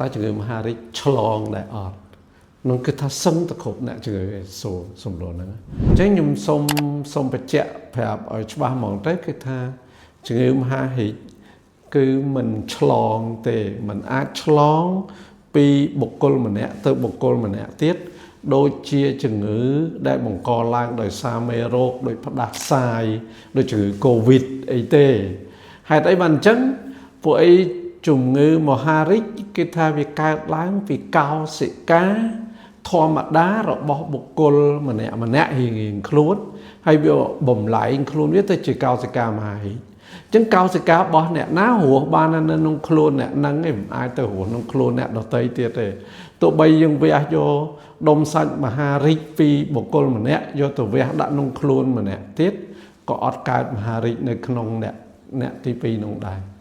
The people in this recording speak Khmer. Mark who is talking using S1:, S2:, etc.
S1: តើជំងឺមហារីកឆ្លងដែរអត់នោះគឺថាសឹងតែគ្រប់អ្នកជំងឺសួរសំណួរហ្នឹងអញ្ចឹងខ្ញុំសូមបញ្ជាក់ប្រាប់ឲ្យច្បាស់ហ្មងទៅគឺថាជំងឺមហារីកគឺមិនឆ្លងទេមិនអាចឆ្លងពីបុគ្គលម្នាក់ទៅបុគ្គលម្នាក់ទៀតដូចជាជំងឺដែលបង្កឡើងដោយសារមេរោគដោយផ្ដាសាយដូចជំងឺ Covid អីទេហេតុអីបានអញ្ចឹងពួកអីជំងឺមហារីកគេថាវាកើតឡើងពីកោសិកាធម្មតារបស់បុគ្គលម្នាក់ម្នាក់រៀងរៀងខ្លួនហើយវាបំលែងខ្លួនវាទៅជាកោសិកាមហារីកអញ្ចឹងកោសិការបស់អ្នកណារស់បាននៅក្នុងខ្លួនអ្នកហ្នឹងឯងមិនអាចទៅរស់ក្នុងខ្លួនអ្នកដទៃទៀតទេទោះបីយើងវះយកដុំសាច់មហារីកពីបុគ្គលម្នាក់យកទៅវះដាក់ក្នុងខ្លួនម្នាក់ទៀតក៏អត់កើតមហារីកនៅក្នុងអ្នកទី2នោះដែរ។